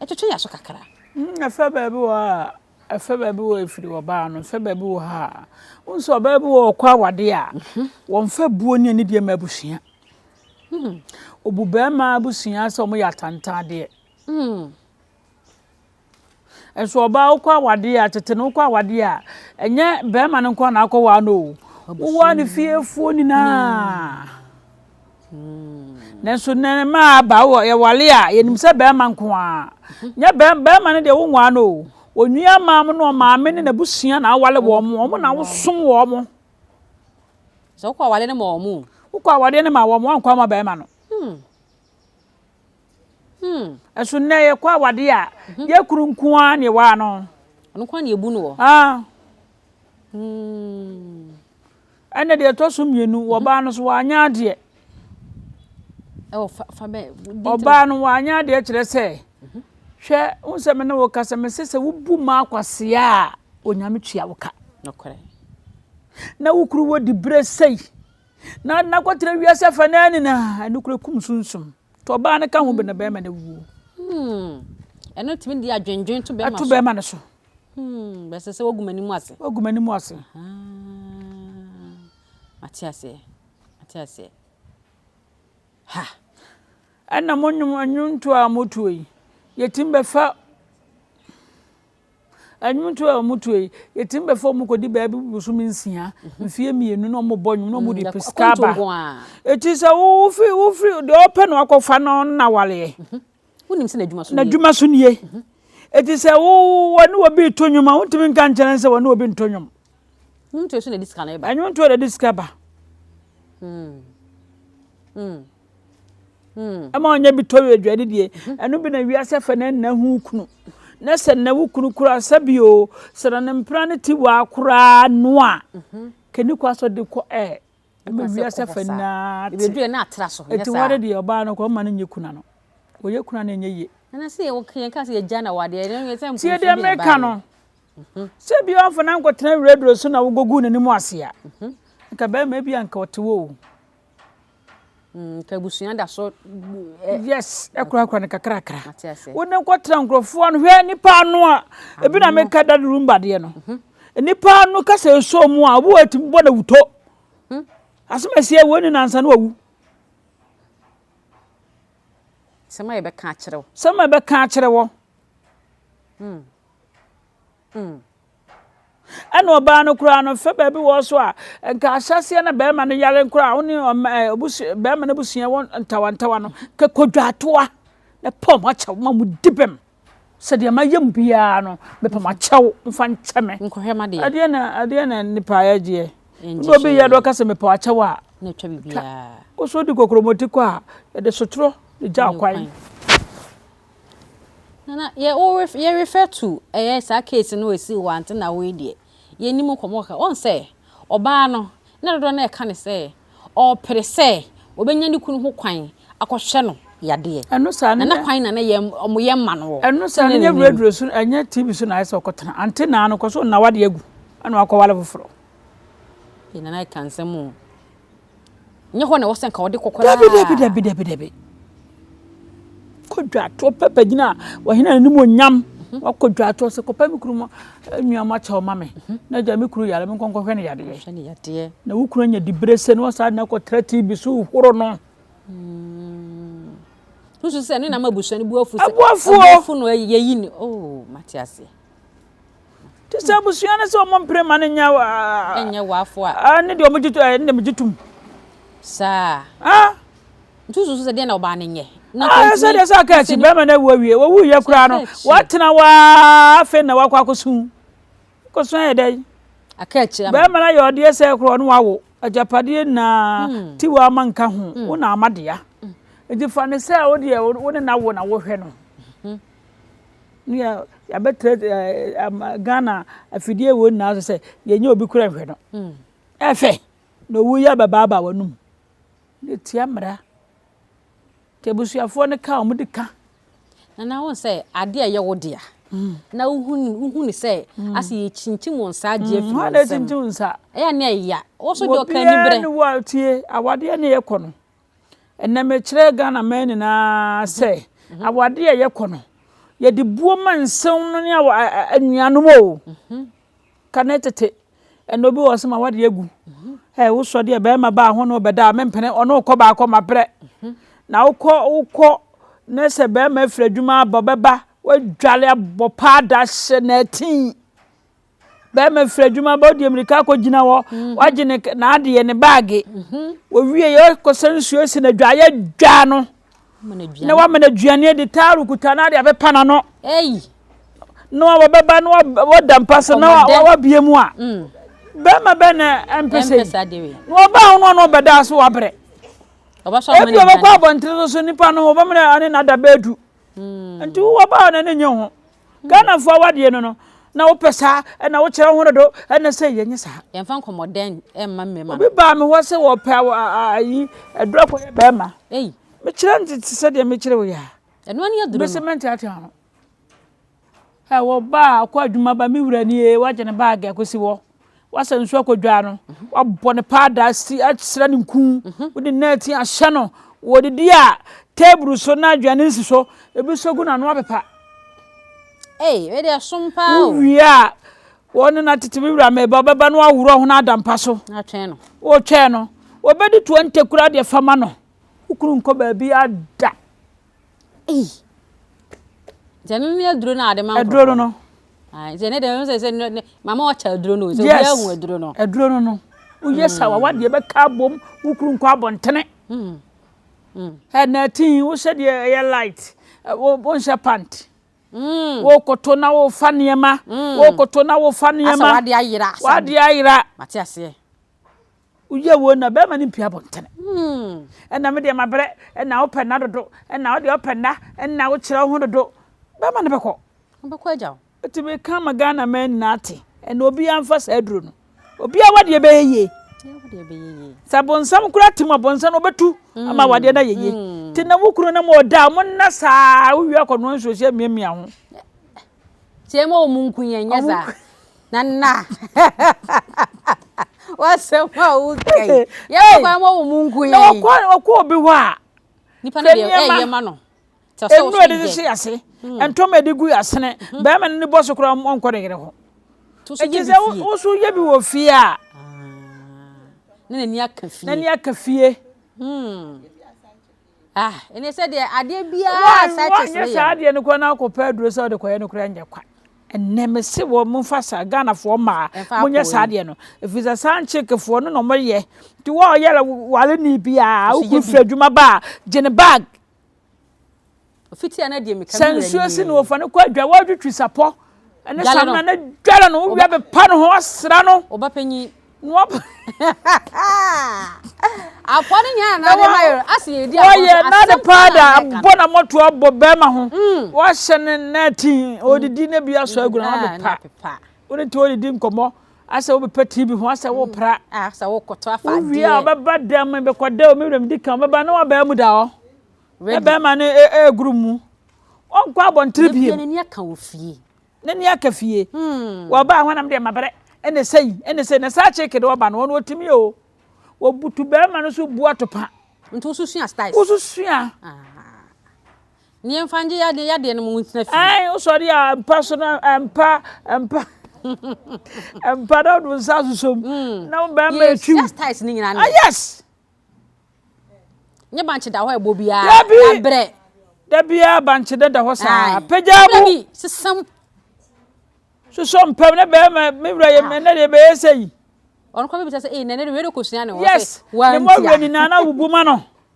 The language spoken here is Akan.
Ɛtwetwe yɛn aso kakra. Ɛfɛ baabi wɔ hɔ a, ɛfɛ baabi wɔ hɔ a ɛfiri ɔbaa no, ɛfɛ baabi wɔ hɔ a, wohu sɛ ɔbaa bi wɔ hɔ ɔkɔ awadeɛ a, wɔmfa buo ne anidie mma abusua. Ɔbu barima abusua sɛ wɔyɛ atantandeɛ. Nso ɔbaa wokɔ awadeɛ a, tete no wokɔ awadeɛ a, ɛnyɛ bɛrima no nko na akɔwaa no o. Wowaa ne fiefoɔ nyinaa. Nanso nnɛ mmaa aba wɔ yɛwale a, yɛnim sɛ bɛrima nko ara. Nyɛ bɛrima no deɛ wonwaa no o. Onua maa mo ne ɔmaame ne n'abusua na awale wɔn mo, wɔn na wosom wɔn mo. Sɛ wokɔ awadeɛ no ma wɔn o. Wokɔ awadeɛ no ma wɔn, woankɔ ama bɛrima no. Ɛso nnɛ yɛkɔ awadeɛ a, mhm. yɛ kunu nko ara na yɛwaa no. Ɔno nko ara na yɛbu no wɔ. Ah. Ɛnna deɛ ɛtɔ so mmienu, mhm. ɔbaa no so wanyɛ adeɛ. Ɔbaa no wanyɛ adeɛ kyerɛ sɛ, mhm. hwɛ, wo sɛ me ne wo kasa, me sɛ sɛ wobu ma akwasea a, onyame tua wo ka. Na wo kuru wɔ diberɛ sei. Na na kɔtena wiase afa naa nyinaa, ɛno kura kum sunsum. Nti ɔbaa no ka ho bi na bɛrima no awuo. Hmm. Ɛno tumi de adwendwen to bɛrima so. Ɛto bɛrima no so. Hmm. Bɛsɛ sɛ wagu m'anim ase. Wagu m'anim ase. Mate aseɛ. Mate aseɛ. Ha. Ɛna mo nnwom nnwontoɔ a motoɔ yi, yɛtumi bɛfa Nnwontoɔ a wɔtoɔ yi, yɛtumi bɛfa wɔn kɔdi baabi bosome nsia, mfeɛ mmienu na wɔbɔ nnwom na wɔde pɛ sika aba. Eti sɛ wofiri wofiri deɛ ɔpɛ na wakɔfa no na waleɛ. Wonim sɛ n'adwuma so nie. N'adwuma so nie. Eti sɛ wo wɔne obi reto nnwom a wontumi nka nkyerɛ no sɛ wɔne obi nto nnwom. Nnwontoɔ so na ɛde sika no ba. Nnwontoɔ na ɛde sika ba. Ɛma ɔnya bi tɔ aduane die. Ɛno bi na wiase afa na nna ho kunu. Na sɛ na wo kunu koraa sɛbi o, sɛ na ne mpena ne ti waa koraa no a, kani kɔ asɔ de kɔ ɛ. Ɛma wiase afa nyinaa te. Ebedu na atra so. Eti ware deɛ ɔbaa no kɔ ɔma no nyɛ kuna no. Ɔyɛ kuna no ɛnyɛ yie. Nana sɛ yɛn ka sɛ yɛgya na wadeɛ ɛno yɛ sɛ Tie deɛ meka no. Sɛ bi ɔmfa no ankɔtena radio so na wogɔguu n'anim ase a, nka bɛrima bi a nka ɔte hɔ o. Nka abusua da so. Yes, ɛkorakora no kakrakra. Wo ne nkɔtena nkurɔfoɔ ano hwɛ nipa ano a ebi na meka dade rumba deɛ no. Mhm. Nipa ano kasa esɔ mu a obi wɔ etimi bɔ na wuto. Hmm. Asɛm asi ewu ni nansa no wawu. Sɛm a yɛbɛka akyerɛ wo. Sɛm a yɛbɛka akyerɛ wɔ. Hmm. Mm. Ɛna ɔbaa no koraa no fɛ baabi wɔ so a nka ahyɛseɛ na bɛrima no yare koraa wo ne ɔma bɛrima no abusua wɔ ntawantawa no ka kɔdwaatoa na pɔ mo akyɛw ma mo di bɛm sɛdeɛ mayɛ mu biara no mepɛ mo akyɛw mfa nkyɛ me nkɔhwɛ ma deɛ adeɛ na adeɛ na nipa ayɛ gyeɛ na obi yɛ dɛ ɔka sɛ mepɛ akyɛw a na atwa biribiara wo so di kokromoti kɔ a yɛde sotorɔ de gya kwan. Nana, yɛ wo ref yɛ refer to ɛyɛ saa case no a ɛsii wɔ Ante na wei deɛ, yɛnni mu nkɔmmɔ kakra. Woahu sɛ, ɔbaa no, na dodoɔ no ara ɛka ne sɛ, ɔrepere sɛ ɔbɛnya ne kunu ho kwan akɔhwɛ no yadeɛ. Ɛno saa no Na na kwan na na yɛ wɔn yɛ mma no wɔ. Ɛno saa no nyɛ radio so, ɛnyɛ TV so na ayɛ sɛ ɔkɔtena. Ante na no kɔ so nna wadeɛ agu, ɛna wakɔwale foforɔ. Ee, Nana ɛka nsɛm o. Nyɛ hɔ na ɛwɔ sɛ nka ɔde kɔ koraa. Dabi, dabi, dabi, dabi, dabi. Kɔ dwatoɔ pɛpɛ gyina ɔhene anim onyam. Mhm. Wakɔ dwatoɔ sɛ kɔpɛ me kunu mu eh, nua mu akyɛw ma me. Mhm. Na gya me kunu yare me nkɔnkɔhwɛ no yadeɛ. Na wo kunu anya dibere sɛ na wasaa na kɔtra TV so horo no. Hmm. Nso sɛ ne nam abusua no bu afu sɛ. Abuafuo. Abuafu no yɛyi ne oh mate aseɛ. Te sɛ abusua no sɛ wɔn mpere ma no nyɛ ɛnyɛ wafo a. Ne deɛ wɔn gye to ɛne deɛ megye tom. Saa. Ah. Nti wosusu sɛ deɛ na ɔbaa no nyɛ. Ah, sɛ deɛ sɛ aka akyi bɛrima no awu awie wɔwu yɛ koraa no watena waa afei na wakɔ akɔsu kɔsu ayɛ dɛ. Aka akyiri ama. Bɛrima no ayɛ ɔdeɛ sɛ korɔ no wawo agyapadeɛ nyinaa hmm. ti wɔ ama nka ho hmm. wo na ama dea hmm. nti fa ne sɛ wo deɛ wo ne na wo na wohwɛ no. Hmm. Ne yɛ yɛabɛtra Ghana afidie wɔ nyinaa so sɛ yɛnyɛ obi kura nhwɛ no. Hmm. Ɛfɛ na owu yɛ bɛbaabaa w'anum. Ne tia mmara. Nti abusuafoɔ no ka a wɔde ka. Nana wohu sɛ adeɛ a ɛyɛ wo dea hmm. na wohu wohu ne sɛ hmm. asɛ yɛkyinkyim wo nsa agye afiri wo nsam. Kyinkyim nsa. Ɛyɛ ne ɛya. Wo so deɛ ɔka ani berɛ. Obiara ne wo a tie awadeɛ ne yɛkɔ no. Ɛnnɛ mekyerɛ Ghana man nyinaa sɛ awadeɛ a yɛkɔ no, Yɛde buo ma nsew no ne anuanom o. Kane tete, ɛnna obi wɔ hɔ sɛ ma wade agu. Ɛ wosɔ deɛ bɛrima baa ho na ɔbɛda a mempene ɔne wokɔ baakɔ mabrɛ. Na wokɔ wokɔ na sɛ bɛrima afiri adwuma aba ɔbɛba wadwale abɔ paada hyɛ n'atin. Bɛrima firi adwuma ba ɔde mmirika akɔgyina hɔ mhm. wagye ne n'adeɛ ne baage mhm. wɔwie yɛ ɔkɔsɛ nsuo si no adwa yɛdwa no na wama no aduane adi taaro kuta no ade abɛpa n'ano na wɔbɛba na wɔda mpa so na wabie mu a mm. bɛrima bɛ na ɛmpɛ sɛ na wɔba ho no ɔno ɔbɛda so wabrɛ ebi ɔbɛkɔ abɔntene so so nipa no wɔbɛmene ɔne nada bɛɛdu mm. nti wowɔ baa na ne nye ho Ghanafoɔ awadeɛ no no na wopɛ saa ɛna wokyerɛ ho dodo ɛna sɛ yɛnyɛ saa. Yɛmfa nkɔmmɔdɛn mma mmarima. Obi baa me hɔ sɛ wɔpɛ ayi aduro akɔyɛ bɛrima. Ei. Mekyerɛ no te sɛ deɛ mekyerɛ wo yi a. Ɛno ani aduro no. Mese menteatea no. Ɛ wɔba a ɔkɔ adwuma ba me wura nie wagye ne baage akɔsi hɔ. Wasa nsuo akɔdwaa no, wabɔ no paada asi asra no nku, wode nɛɛte ahyɛ no, wɔdidi a teeburu so na aduane nsi so, ebi nso gu n'ano apepa. Ei, wei deɛ som paa o. Wowie a, wɔn ne no atete me wura meba, ɔbɛba na waworɔ ho na ada mpa so. Atwɛn no. Wɔtwɛn no. Wɔbɛdi toa ntakura deɛ fa ma no. Wo kunu nkɔ baabi ada. Ei. Nti ɛno ne aduro no a ade ma nkurɔfoɔ. Aduro no no. Nti ɛne deɛ sɛ sɛ mama ɔkyɛ aduro no sɛ obiara hu aduro no. Aduro no no. Woyɛ sa wa wadeɛ bɛka abom wo kunu nkɔ abɔntene. Ɛna ɛti wohyɛ deɛ ɛyɛ light wonhyɛ pant. Wokoto na wofa nneɛma. Wokoto na wofa nneɛma. Asa wadeɛ ayera. Wadeɛ ayera. Mate aseɛ. Woyɛ wei na bɛrima no mpia abɔntene. Ɛna me deɛ mabrɛ, ɛna wopɛ nna dodo, ɛna wo deɛ wopɛ nna, ɛna wokyerɛ wo ho dodo. Bɛrima no bɛkɔ. Ɔbɛkɔ agya wo. Nti meka ma Ghana man nyinaa ate, ɛna obiara mfa saa aduro no. Obiara wadeɛ bɛyɛ yie. Sɛ bonsam koraa te mu a, bonsam no ɔbɛtu ama wadeɛ no ayɛ yie. Nti na wo kunu no ma ɔda a, monna saa, wowie akɔnoa nsuo hyɛ miamia ho. Tie ma wɔn nku yɛn nyɛ saa. Nana wasɛm a woka yi yɛbɛ kwan ma wɔn nku yɛn. Na wɔkɔ wɔkɔ obi hɔ a. Nipa no deɛ ɛyɛ ma no. Nnuro yɛde hyehyɛ ase, hmm. ntɔma yɛde gu asene, hmm. bɛrima no ne bɔ so koraa ɔnkɔ ne yere ho. Eti sɛ woso yɛ bi wɔ fie a. Ah. Na n'ani aka fie. N'ani aka fie. Hmm. Ah, ɛne sɛ deɛ adeɛ biara saa kyɛ sɛ yɛ. Saa adeɛ no koraa na akɔpɛ aduro sɛ ɔde kɔyɛ no koraa nyɛ kwa. Ɛnɛ me se wɔ mo fa saa Ghanafoɔ mmaa mo nyɛ saa adeɛ no. Ɛfiri sɛ saa nkyekefoɔ no na ɔmo yɛ. Nti wɔ ɔyɛ wale ne biara wokuru firi adwuma ba a gye ne bag. Ofiti a na deɛ meka Sɛ nsuo si no wɔfa no kɔ adwa wɔadwitwi sapɔ ɛne samina ne dware no wowia bɛpa no ho asra no. Ɔba panyin. Na Apɔ no nyinaa na ade ma yɛ ase yɛ di agorɔ Wɔyɛ na de paada abɔ na mɔto abɔ bɛrima ho. Mm. Wɔahyɛ ne nɛɛtin ɔdidi ne bi asɔ agu na wabepa. Wode te ɔdidi nkɔmmɔ asɛ wobɛpɛ TV ho asɛ wopra. Asɛ wokɔtɔ afa adeɛ. Wowie a ɔbɛba dɛm bɛkɔ dɛ omi wura mi di kan ɔbɛba na wabɛn mu da hɔ. Na bɛrima no ɛregoro mu. Ɔnkɔ abɔntere biem. N'ani aka wɔ fie. N'ani aka fie. Hmm. Wɔba a hɔnam deɛ mabrɛ ɛna sɛyi ɛna sɛyi na saa kyeke de ɔba no wɔn wɔtumi o. Wɔbutu bɛrima no so bu atopa. Nti woso sua styles. Woso sua. Ah. Ne yɛmfa ngye yadeɛ yadeɛ no mu ntena fie. Ɛn wosɔre a mpa so na mpa mpa mpa na wode nsa asosɔ mu. Hmm. Na wo bɛrima etwiw. Yɛ styles ne nyinaa. Ah yes. Nye bankye da hɔ ɛbɔ biara. Dabi. Abrɛ. Dabi a bankye da da hɔ saa. Pagya mu. Dabi sesam. Sosɔ mpam ne bɛrima me wura yɛ mɛ ne deɛ bɛyɛ sɛ yi. Ɔno kɔ bɛbisa sɛ ee nɛnɛ de wei de kosua ne hɔ sɛ. Yes. Ne mu awura nyinaa na wubu ma no.